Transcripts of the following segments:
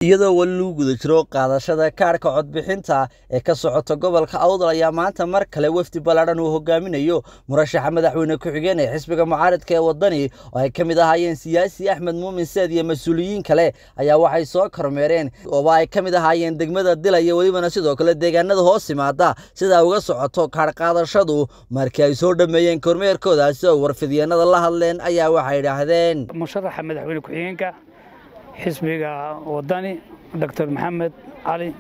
Iyadoo wali lagu guda jiro qaadashada kaarka codbixinta ee ka socota gobolka Awdal, ayaa maanta mar kale wafdi ballaadhan uu hogaaminayo murashaxa madaxweyne ku-xigeen ee xisbiga mucaaradka ee Wadani, oo ay ka mid ahaayeen siyaasi Axmed Muumin Seed iyo mas-uuliyiin kale, ayaa waxay soo kormeereen ooba ay ka mid ahaayeen degmada Dila iyo welibana sidoo kale deegaanada hoos yimaada sida uga socoto kaar qaadashadu. Markii ay soo dhameeyeen kormeerkoodaasi oo warfidyeennada la hadleen, ayaa waxay idhaahdeen: Musharaxa madaxweyne ku-xigeenka xisbiga Wadani, Doctor Maxamed Cali,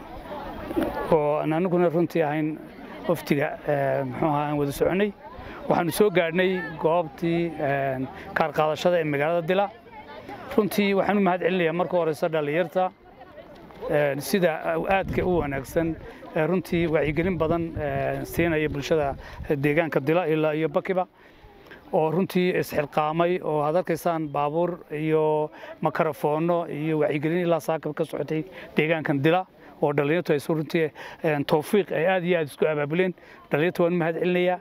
oo aan aniguna runtii ahayn waftiga, muxuu ahaa, aan wada soconay, waxaanu soo gaadhnay goobtii kaar qaadashada ee magaalada Dila. Runtii waxaan u mahad celinayaa marka horeysa dhallinyarta sida aadka u wanaagsan, runtii wacyigelin badan siinaya bulshada deegaanka Dila ilaa iyo Bakiba, oo runtii isxilqaamay, oo aad arkaysaan baabuur iyo makarafoonno iyo wacyigelin ilaa saakab ka socotay deegaankan Dila, oo dhallinyartu ay runtii tawfiiq ay aad iyo aad isku abaabuleen. Dhallinyarta waan u mahad celinayaa.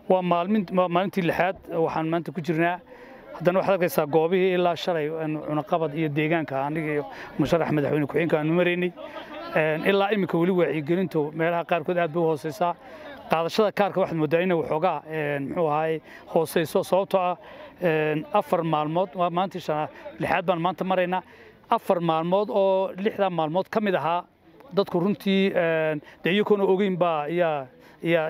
Waa maalmin, waa maalintii lixaad waxaan maanta ku jirnaa. Haddana waxaad arkaysaa goobihii ilaa shalay cunaqabad iyo deegaanka aniga iyo musharax madaxweyne ku-xigeenka aanu maraynay, ilaa iminka weli wacyigelintu meelaha qaarkood aad bay u hooseysaa. Qaadashada kaarka waxaad moodaa inay waxoogaa, muxuu ahaay, hooseyso, sababtoo ah 4 maalmood, waa maalintii lixaad baan maanta maraynaa, 4 maalmood oo 6da maalmood ka mid ahaa dadku runtii dee iyagoona ogeyn baa ayaa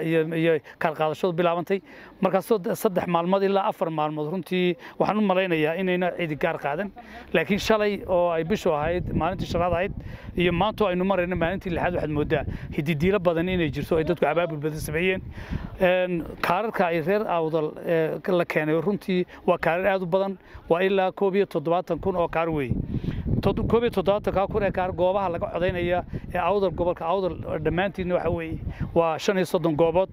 iyo kaar qaadashadu bilaabantay. Markaas 3 maalmood ilaa 4 maalmood runtii waxaan u malaynayaa inayna cidi gaar qaadan, laakiin shalay oo ay bishu ahayd maalintii shanaad ahayd iyo maanta aynu marayno maalintii lixaad, waxaad moodaa hididiilo badan inay jirto, ay dadku abaabul badan sameeyeen. Kaararka ay reer Awdal la keenay runtii waa kaarar aad u badan, waa ilaa 71,000 oo kaar weeye. 71-ka kun ee kaar goobaha laga codaynaya ee Awdal, gobolka Awdal dhammaantiidna, waxa weeye waa 35 goobood.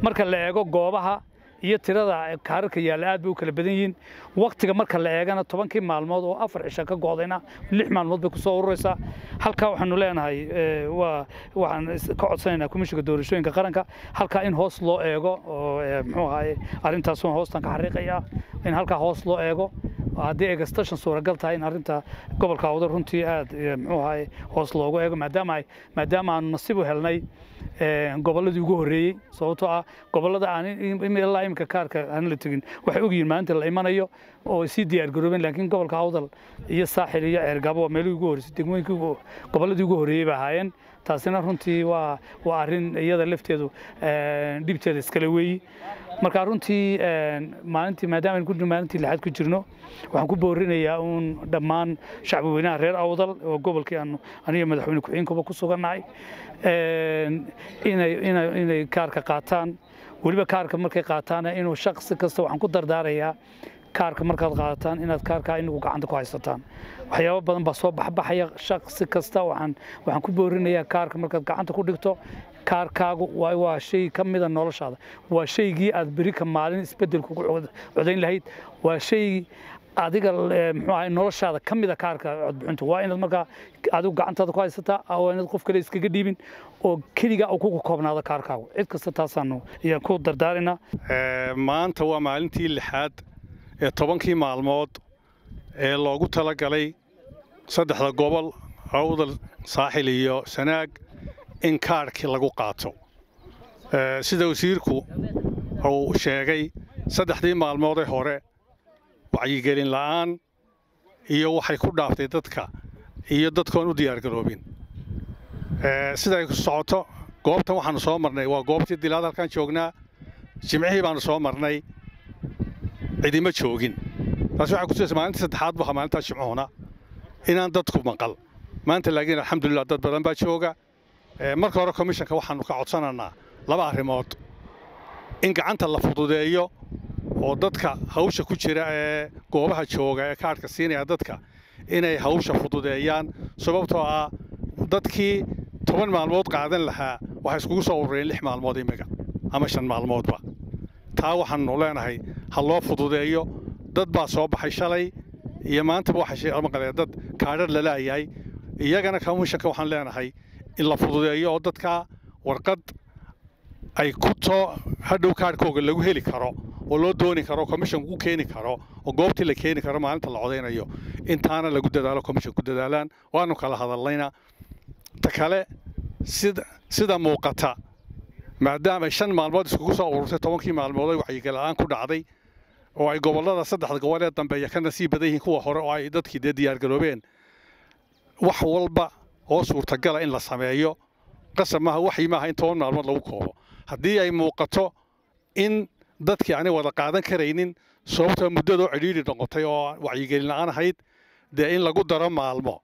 Marka la eego goobaha iyo tirada kaararka yaalla, aad bay u kala badan yihiin. Waktiga marka la eegana, 10kii maalmood oo 4 cisho ka go'dayna, 6 maalmood bay kusoo ururaysaa. Halkaa waxaanu leenahay, waa waxaan ka codsanaynaa Komishinka Doorashooyinka Qaranka halkaa in hoos loo eego, oo muxuu ahaye, arrintaas waan hoostan ka xariiqayaa in halkaa hoos loo eego, haddii egastashan suuragal tahay, in arrinta gobolka Awdal runtii aad, muxuu ahaye, hoos loogu eego, maadaama aanu nasiib u helnay gobolladii ugu horreeyey, sababtoo ah gobollada aan ilaa iminka kaarka aan la tegin waxay ogyihiin maalinta la imanayo oo ay sii diyaar garoobeen, laakiin gobolka Awdal iyo Saaxil iyo Ceergaabo waa meelihii ugu horreysay, degmooyinkii, gobolladii ugu horreeyey bay ahaayeen. Taasina runtii waa arrin iyada lafteedu dhibteeda iskale weeyi. Marka runtii maalintii, maadaama aynu ku maalintii lixaad ku jirno, waxaan ku boorinayaa uun dhammaan shacbi weynaha reer Awdal, oo gobolkii aanu aniga madaxweyne ku-xigeenkuba ku sugannahay, inay kaarka qaataan. Weliba kaarka markay qaataana, inuu shakhsi kasta waxaan ku dardaarayaa, kaarka markaad qaadataan, inaad kaarkaa inagu gacanta ku haysataan. Waxyaabo badan baa soo baxbaxaya. Shakhsi kasta waxaan ku boorinayaa, kaarka markaad gacanta ku dhigto, kaarkaagu waa shay ka mida noloshaada, waa shaygii aad beri ka maalin isbeddel kugu codayn lahayd, waa shay adiga, muxuu ahay, noloshaada ka mida. Kaarka codbixintu waa inaad markaa adigu gacantaada ku haysataa, waa inaad qof kale iskaga dhiibin oo keligaa uu ku koobnaado kaarkaagu. Cid kasta taasaanu ayaan ku dardaaraynaa. Maanta waa maalintii lixaad ee 10kii maalmood ee loogu talagalay saddexda gobol, Awdal, Saaxil iyo Sanaag, in kaarhkii lagu qaato. Sida wasiirku uu sheegay, saddexdii maalmood ee hore wacyigelin la'aan iyo waxay ku dhaaftay dadka iyo dadkoon u diyaargaroobin. Sida ay ku socoto goobtan waxaannu soo marnay waa goobtii Dilaad, halkaan joognaa. Jimcihii baannu soo marnay, cidima joogin. Taasi waxay kutusaysa maalintii saddexaad bu ahaa, maalintaas jimcuhuna, inaan dadku maqal. Maanta laakiin alxamdulillah dad badan baa jooga. Marka hore komishanka waxaannu ka codsanaynaa laba arrimood: in gacanta la fududeeyo oo dadka hawsha ku jira ee goobaha jooga ee kaadhka siinaya dadka inay hawsha fududeeyaan, sababtoo ah dadkii 10 maalmood qaadan lahaa waxay iskugu soo urureen 6 maalmood imiga ama 5 maalmoodba. Taa waxaannu leenahay ha loo fududeeyo. Dad baa soo baxay shalay iyo maantaba, waxay maqleen dad kaadhar la laayahay. Iyagana komishanka waxaan leenahay in la fududeeyo oo dadka warqad ay ku too hadhow kaadhkooga lagu heli karo oo loo dooni karo, commission ku keeni karo oo goobtii la keeni karo maalinta la codaynayo, intaana lagu dadaalo, commission ku dadaalaan. Waanu kala hadalnayna. Ta kale, sida muuqata, maadaama ay 5 maalmood iskugu soo ururtay 10kii maalmood ay wacyigelin ku dhacday, oo ay gobollada saddexda gobol ee dambeeya ka nasiib badan yihiin kuwa hore, oo ay dadkii dee diyaargaroobeen, wax walba oo suurtagala in la sameeyo qasab maaha, waxyi maaha in 10 maalmood lagu koobo. Haddii ay muuqato in dadkii aanay wada qaadan karaynin sababtoo muddadoo cidhiidhi noqotay oo wacyigelin la'aan ahayd, dee in lagu daro maalmo,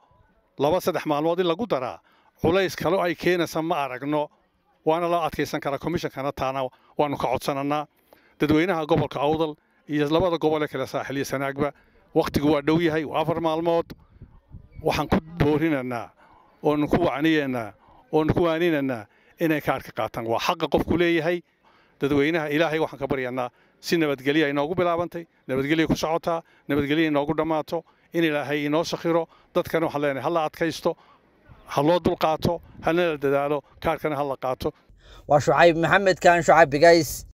2-3 maalmood in lagu daraa culays kale ay keenaysa ma aragno, waana loo adkaysan karaa. Commissionkana taana waanu ka codsananaa. Dadweynaha gobolka Awdal iyo labada gobol ee kale, Saaxil iyo Sanaagba, wakhtigu waa dhow yahay, waa 4 maalmood. Waxaan ku boorinanaa oonu ku wacniyeynaa oonu ku waaninanaa inay kaadhka qaataan, waa xaqa qofku leeyahay. Dadweynaha Ilaahay waxaan ka baryanaa si nabadgelya inoogu bilaabantay, nabadgelya ku socotaa, nabadgelya inoogu dhammaato, in Ilaahay inoo sakhiro. Dadkana waxaan leenahay ha la adkaysto, ha loo dulqaato, hana la dadaalo, kaadhkana ha la qaato. Waa Shucayb Maxamed Kaan, Shucayb Bigays.